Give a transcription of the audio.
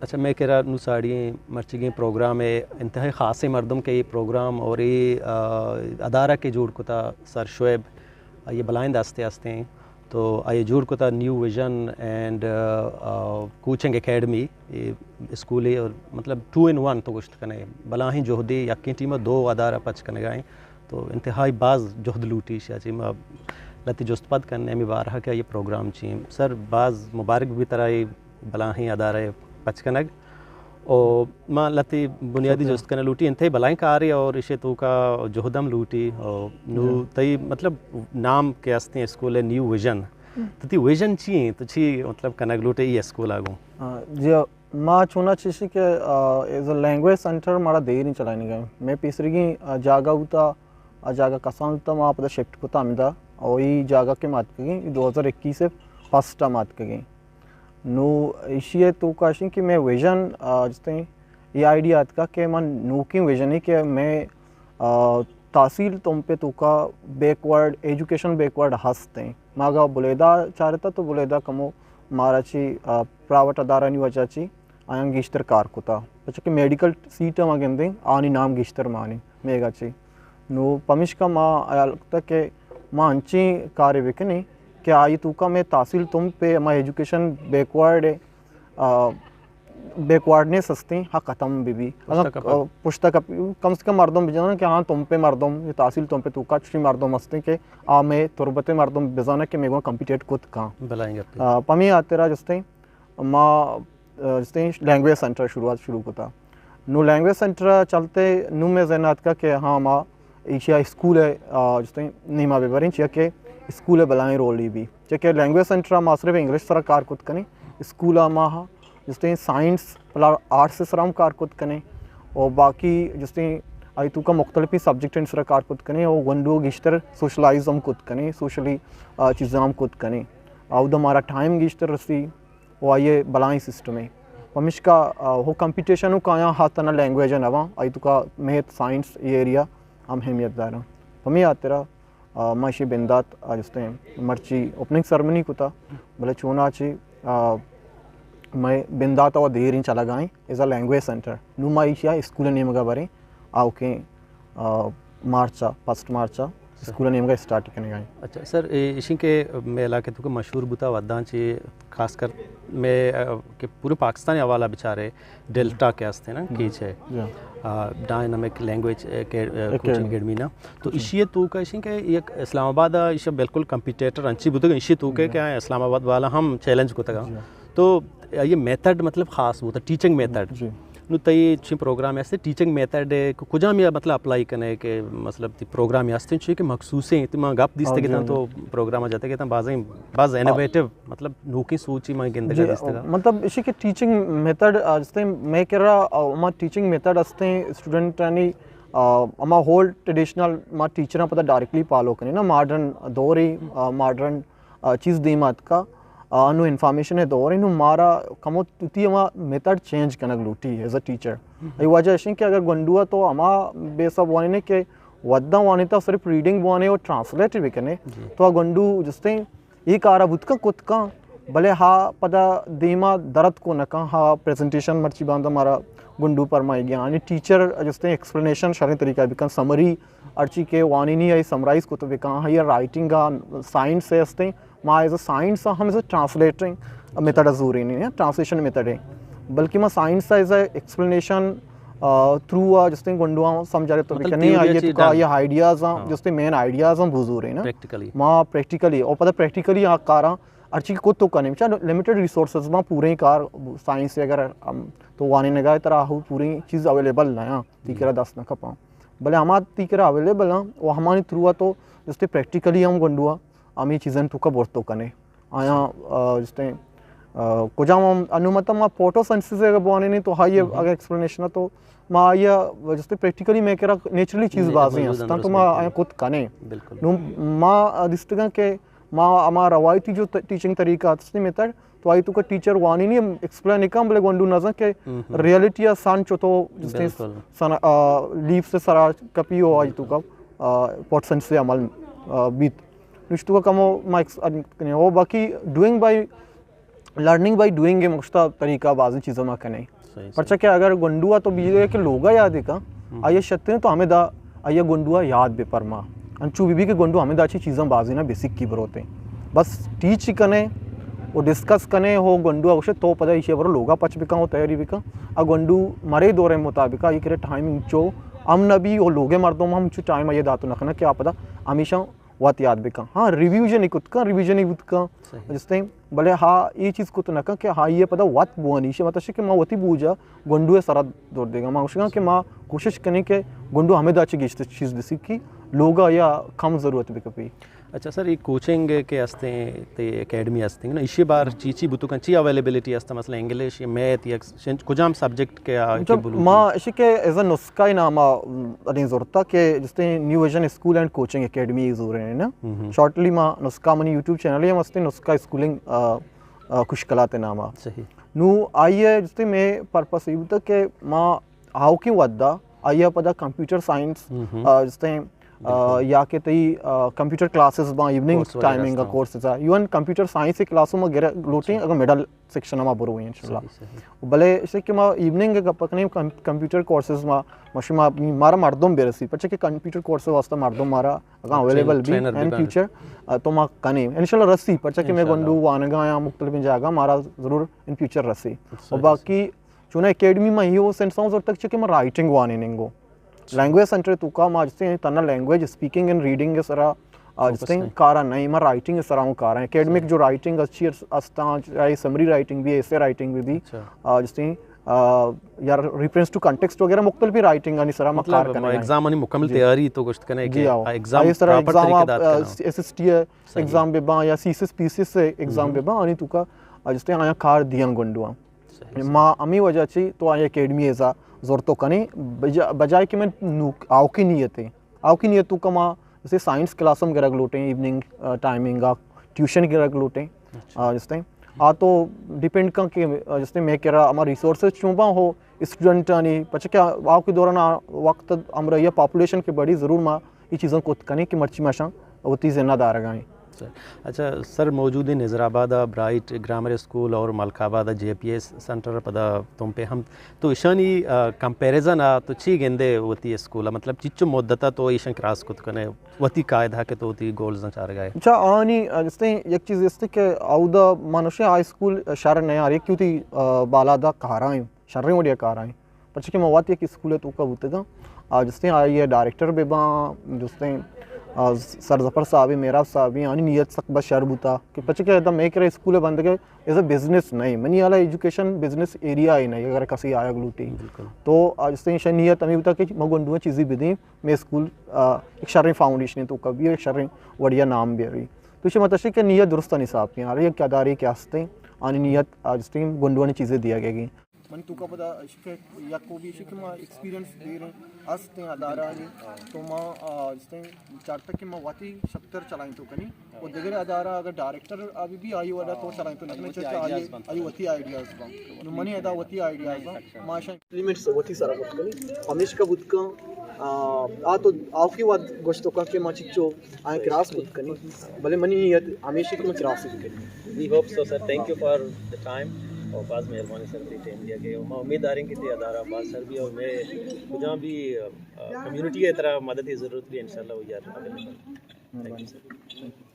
اچھا، مئے کرا نوں ساڑی ایں مرچیگیں پروگرام ءِ انتہائی خاصیں مردم کہ اے پروگرام اور اے، آ، ادارہ کہ جوڑ کتا سر شعیب، آ، اے بلائیں دستے ہستیں۔ تو آئی جوڑ کتا نیو ویژن اینڈ، آ، آ، کوچنگ اکیڈمی، اے اسکولے اور مطلب ٹو ان ون تو گوشت کنے، بلاہیں جہدے یکیں ٹیم ءَ دو ادارہ پچ کنگا ایں۔ تو انتہائی باز جہد لوٹی، شاہ چی ما لتی جست پد کن ہمیں بارہ کہ یہ پروگرام چی ایں۔ سر، باز مبارک بھی ترا یہ بلاہیں ادارہ پچ کنگ۔ او ما لتی بنیادی شکریہ۔ جست کن لوٹی، انتہائی بلاہیں کارے اور اسے تو کا جہدم لوٹی۔ او نو جی۔ تئی مطلب نام کہ ہستیں اسکول ہے نیو ویژن۔ ہم۔ تو تی ویژن چی ایں؟ تو چی مطلب کنگ لوٹے یہ اسکول آگوں؟ آ، جی، ما چونا چیشی کہ، آ، ایز اے لینگویج سینٹر مارا دیر ہی چلائنگا ایں۔ مئے پیسریگیں، آ، جاگہ ہوتا، آ جاگہ کسان ہوتا، ما پدا شفٹ کتا ہمدا۔ او ای جاگہ کہ ما اتکگیں، ای دو ہزار اکیس ءِ فرسٹ ءَ ما اتکگیں۔ نو ایشی ءِ تو کاشیں کہ مئے ویژن، آ، جستیں یہ آئیڈیا اتکا کہ من نوکیں ویژن ہے کہ مئے، آ، تحصیل تمپ ءِ توکا بیکورڈ، ایجوکیشن بیکورڈ ہستیں۔ ما اگاں بلیدہ چارتا تو بلیدہ کمو مارا چی، آ، پرائیویٹ ادارہانی وجہ چی آیاں گیشتر کار کتا۔ پرچا کہ میڈیکل سیٹ ہم گندیں، آنی نام گیشتر مانی میگا چی۔ نو پمشکا ما خیال کتا کہ ما انچیں کارے بکنیں کہ آئی توکا مئے تحصیل تمپ ءِ، ہما ایجوکیشن بیکورڈ ءِ، آ، بیکورڈنس ہستیں، ہا ختم بہ بی۔ پشت اگاں، کپ۔ آ، پشت کپ، کم سے کم مردم بجانن کہ ہاں تمپ ءِ مردم، یہ تحصیل تمپ ءِ توکا چشیں مردم ہستیں کہ آ مئے تربت ءِ مردم بزانن کہ میگو کمپیٹیٹ کت کاں۔ بلائیں گپے۔ آ، پمی ہاترا جستیں ما، آ، جستیں لینگویج سینٹر شروعات شروع کتا۔ نو لینگویج سینٹر چلتے نو مئے ذہن آتکا کہ ہاں ما ایشیا اسکول ءِ، آ، جستیں نیما ببریں، چیا کہ اسکول ءِ بلائیں رولے بی۔ چیا کہ لینگویج سینٹر ءَ ما صرف انگلش سرا کار کت کنیں، اسکول ءَ ما جستیں سائنس پلا آرٹس سرا ہم کار کت کنیں، اور باقی جستیں آئی توکا مختلفیں سبجیکٹ سرا کار کت کنیں، اور گونڈو گیشتر سوشلائز ہم کت کنیں، سوشلی، آ، چیزاں ہم کت کنیں۔ اودا مارا ٹائم گیشتر رسی، و آئی ءِ بلائیں سسٹمے۔ پمشکا، آ، ہو کمپیٹیشن و کایاں ہاتنا لینگویج نواں، آئی توکا میتھ، سائنس، یہ ایریا ہم اہمیت داراں۔ پمی ہاترا، آ، ما ایشی بندات، آ، جستیں مرچی اوپننگ سرمنی کتا، بلے چونا چی، آ، مئے بندات و دیریں چلگائیں، ایز اے لینگویج سینٹر۔ نو ما ایشیا اسکول نیمگا بریں، آوکیں، آ، مارچ ءَ، فرسٹ مارچ ءَ اسکول ءِ نیمگ ءَ اسٹارٹ کنگ ءَ ایں۔ اچھا سر، اے، ایشی کہ مئے علاقے تو کہ مشہور بوتا وداں چی خاص کر مئے، آ، کہ پورے پاکستان ءِ حوالہ بچارے ڈیلٹا کہ ہستے نا، جی۔ کیچ ہے۔ جی۔ آ، ڈائنامک لینگویج، آ، کے-، آ، اکیڈمی۔ کوچنگ اکیڈمی نا۔ تو جی۔ ایشی تو کہ ایشی کہ یک اسلام آباد ءَ ایشی بالکل کمپیٹیٹر انچی بوتگ، ایشی تو کہ جی۔ کہ اسلام آباد والا ہم چیلنج کتگا۔ جی۔ تو یہ میتھڈ مطلب خاص بوتا، ٹیچنگ میتھڈ۔ جی۔ نو تئی چی پروگرام ہستے، ٹیچنگ میتھڈ ہے، ک-، کجام یا مطلب اپلائی کنے کہ مطلب تی پروگرام ہستے چی کہ مخصوصیں، تی ما گپ دیستے ہاں، جی، گیتاں ہاں، تو جی۔ پروگرام جاتے گیتاں بازیں، باز آ، انوویٹو، مطلب نوکیں سوچی ما گندگا جی، دیستگا۔ مطلب اسی کہ ٹیچنگ میتھڈ، آ، جستے میں کرا، آ، ہما ٹیچنگ میتھڈ ہستے اسٹوڈنٹ یعنی، آ، ہما ہول ٹریڈیشنل ما ٹیچراں پتہ ڈائریکٹلی فالو کنے نا، ماڈرن دور ہی، آ، ماڈرن آ، چیز دیم اتکا، آ، انو انفارمیشن ءِ دور انو مارا کمو وتی ہما میتھڈ چینج کنگ لوٹی ایز اے ٹیچر۔ ہم۔ اے وجہ اش کہ اگر گونڈو ءَ تو ہما بیس ءَ بوانے کہ وداں وانے تو صرف ریڈنگ بوانے اور ٹرانسلیٹ بکنے، جی۔ تو آ گونڈو جستیں اے کارا بوت کن کت کن، بلے ہا پدا دیما درد کو نہ کن، ہا پریزنٹیشن مرچی باندا مارا گونڈو پرمائی گیا۔ یعنی ٹیچر جستیں ایکسپلینیشن شریں طریقہ بکن، سمری ہرچی کہ وانینی آئی سمرائز کت بکن، آئی رائٹنگ آ سائنس ءَ ہستیں، ما ایز اے سائنس ہم ایز اے ٹرانسلیٹنگ میتھڈ ءَ زورینی، ٹرانسلیشن میتھڈ ہے، بلکہ ما سائنس ایز اے ایکسپلینیشن، آ، تھرو آ جستیں گونڈواں سمجھا تو مطلب بکنی، تھیوری آئی چی تو کا ڈن۔ یہ آئیڈیاز ہاں۔ جستیں مین آئیڈیاز ہم بزورین۔ پریکٹیکلی۔ ما پریکٹیکلی، اور پتہ پریکٹیکلی آ کاراں ہرچی کو تو کنے، چاہے لمیٹڈ ریسورسز ما پورے کار سائنس اگر ہم تو وانے نگاہ ترا ہو پوری چیز اویلیبل نہ ہاں، تی کرا دست نہ کپاں۔ بلے ہما تی کرا اویلیبل ہاں، وہ ہمانی تھرو آ تو جستے پریکٹیکلی ہم گونڈو آ، ہمیں چیزاں تو کا برتو کنے۔ آیا، آ، جستے، آ، کجام ہم انو مطلب ما فوٹو سینتھسس اگر بوانے نہیں تو ہائی ہم۔ اگر ایکسپلینیشن تو ما آیا جستے پریکٹیکلی میں کرا نیچرلی چیز جی، بازی موجود ہیں، ہستاں تو درست ما بالکل۔ آیا کت کنے۔ بالکل۔ نو ما دستگاں کہ ما ہما روایتی جو ت-، ٹیچنگ طریقہ ہستے میتھڈ، تو آئی تو کا ٹیچر وانی نہیں ہم ایکسپلین کم، بلے گونڈو نزن کہ ہم ہم۔ ریئلٹی آ سن چو تو جستے بالکل۔ سن، آ، لیف سے سرا کپی ہو آئی تو کا، آ، پوٹ سینس سے عمل، آ، بیت۔ نشتو کا کمو ما ایکس-، آ، کنے ہو، باقی ڈوئنگ بائی لرننگ بائی ڈوئنگ ءِ مشتا طریقہ بازیں چیزاں ما کنیں۔ پرچا کہ اگر گونڈو ءَ تو بیجے کہ لوگا یاد کن، آئی شتریں تو ہمیں دا آئی گونڈو ءَ یاد بہ پرما۔ انچو بہ بی کہ گونڈو ہمیں دا چی چیزاں بازیں نہ بہ سکی بروتیں۔ بس ٹیچ کنے و ڈسکس کنے ہو گونڈو ءَ گوشے تو پدا ایشی برو لوگا پچ بکن و تیاری بکن۔ آ گونڈو مرے دور مطابق آئی کرے ٹائم انچو ہم نہ بی و لوگے مردم ہم انچو ٹائم آئی داتو نہ کنا کہ آ پدا ہمیشہ وت یاد بکن۔ ہاں، ریویژن کت کن، ریویژن بوت کن۔ جستیں، بلے ہا اے چیز کت نہ کن کہ ہا اے پدا وت بوانی۔ ایشی مطلب کہ ما وتی بوجا گونڈو ءِ سرا دور دیگا۔ ما گوشگاں کہ ما کوشش کنیں کہ گونڈو ہمیں دا چی گیشتر چیز بہ سکی، لوگا یا کم ضرورت بکپی۔ اچھا سر، یہ کوچنگ کہ ہستیں، تے اکیڈمی ہستیں نا، ایشی بار چی چی بوتو کن، چی اویلیبلٹی ہستا، مثلا انگلش یا میتھ یا شنچ-، کجام سبجیکٹ کہ آ، اچھا، کہ بلوچی؟ ما ایشی کہ ایز اے نسخہ نامہ، م، اریں زورتا کہ جستیں نیو ویژن اسکول اینڈ کوچنگ اکیڈمی زوریں نا۔ شارٹلی ما نسخہ منی یوٹیوب چینل ہم ہستیں، نسخہ اسکولنگ، آ، آ، کشکلات نامہ۔ صحیح۔ نو آئی ءِ جستیں میں پرپس یہ بوتا کہ ما آؤکیں ودا آئی ءَ پدا کمپیوٹر سائنس، آ، جستیں، آ، یا کہ تئی، آ، کمپیوٹر کلاسز باں، ایوننگ ٹائمنگ کورسز آ، ایون کمپیوٹر سائنس کلاسوں ما گرا لوٹیں، اگر مڈل سیکشن ما برویں انشاءاللہ۔ بلے اسے کہ ما ایوننگ گپ کنیں، کم-، کمپیوٹر کورسز ما، مشی ما، مارا مردم برسی، پرچہ کہ کمپیوٹر کورس واسطہ مردم مارا اگر اویلیبل بی ان فیوچر، آ، تو ما کنیں۔ انشاءاللہ رسی، پرچہ کہ میں گونڈو وانگا یا مختلف جاگہ مارا ضرور ان فیوچر رسی۔ و باقی چونہ اکیڈمی ما ہی وہ سینس ہوں زور تک چکے ما رائٹنگ وانینگو۔ لینگویج سینٹر توکا ما جستیں تنا لینگویج اسپیکنگ اینڈ ریڈنگ ءِ سرا، آ، جستیں کارا نہیں، ما رائٹنگ ءِ سرا ہوں کارا۔ اکیڈمک جو رائٹنگ اچھی استاں، چاہے سمری رائٹنگ بھی، ایسے رائٹنگ بھی بھی، آ، جستیں، آ، یا ریفرنس ٹو کانٹیکسٹ وغیرہ مختلف رائٹنگ آنی سرا ما کار کریں۔ ایگزام آنی مکمل تیاری تو گوشت کنے کہ ایگزام آئی سرا پراپر ایگزام طریقے دات آ، ایس ایس ٹی ءِ ایگزام بہ باں یا سی ایس ایس پی سی ایس ءِ ایگزام بہ باں، آنی توکا، آ، جستیں آیا کار دیاں گونڈواں۔ ما ہمیں وجہ چی تو آئی اکیڈمی ازا زور تو کنیں، بجا-، بجائے کہ من نوک-، آؤکی نیت ہے۔ آؤکی نیت تو کما جسے سائنس کلاس ہم گرگ لوٹیں، ایوننگ، آ، ٹائمنگ آ، ٹیوشن گرگ لوٹیں۔ آ، جستے آ تو ڈیپینڈ کن کہ، آ، جستے میں کرا ہما ریسورسز چون باں ہو اسٹوڈنٹ آنی، پچہ کہ آؤکی دوران آ وقت ہمراہی پاپولیشن کے بڑی ضرور ما یہ چیزاں کت کنیں کہ مرچی ماشاں وتی ذمہ دارگائیں۔ سر۔ اچھا سر، موجود ہیں نظر آباد ءَ برائٹ گرامر اسکول اور ملک آباد ءَ جے پی ایس سینٹر پدا تم پہ ہم تو ایشانی، آ، کمپیریزن ءَ تو چی گندے وتی اسکول ءَ؟ مطلب چچو مدت ءَ تو ایشان کراس کت کنے وتی قاعدہ کہ تو وتی گولز ءَ چارگائے؟ اچھا آنی، آ، جستے یک چیز جستے کہ اودا منوشے ہائی اسکول شر نہ آرے کیوں تی، آ، بالا دا کارائیں، شریں وڑیا کارائیں۔ پرچہ کہ ما وت یک اسکول ءِ توکا بوتگاں۔ آ، جستیں آئی ءِ ڈائریکٹر بہ باں، جستیں، آ، سر ظفر صاحب، مہراب صاحب، آنی نیت سک بس شر بوتا کہ پرچہ کہ ادا میں کرا اسکول ءِ بندگ ایز اے بزنس نہیں، منی حالا ایجوکیشن بزنس ایریا ہی نہیں، اگر کسی آیا گلوٹی۔ تو آ، جستیں شر نیت ہمیں بوتا کہ ما گونڈو چیزی بدیں، میں اسکول، آ، ایک شریں فاؤنڈیشن توکا بھی ایک شریں وڑیا نام بھی۔ تو شما تشریح کہ نیت درست نہیں صاحب کی، ہر یک ادارے کے ہستے، آنی نیت آ، جستیں گونڈو چیزیں دیا گیا گی۔ من توکا پدا اشکے یک کو بھی اشکے ما ایکسپیرینس دے رہے ہستیں ادارہ آنی، تو ما، آ، ہستیں چارتا کہ ما وتی شتر چلائیں تو کنی، و دگر ادارہ اگر ڈائریکٹر ابھی بھی آئی وڈا تو چلائیں تو نہ کنی، چچا آئی، آئی وتی آئیڈیاز با۔ نو منی ادا وتی آئیڈیاز با۔ ما ایمپلیمنٹس وتی سرا کت کنی۔ ہمیشکا بوت کن، آ، آ تو آوکی واد گوشت کن کہ ما چچو آئیں کراس کت کنی، بلے منی نیت ہمیشہ کہ من کراس بکنی۔ We hope so sir, thank you for the time. اور باز مہربانی سر، تئی ٹائم دیا گئے۔ ما امید داریں کہ تئی ادارہ باز سر بھی اور میں کجا بھی، آ، کمیونٹی ءَ ترا مدد کی ضرورت بھی انشاءاللہ we are available. Thank you sir.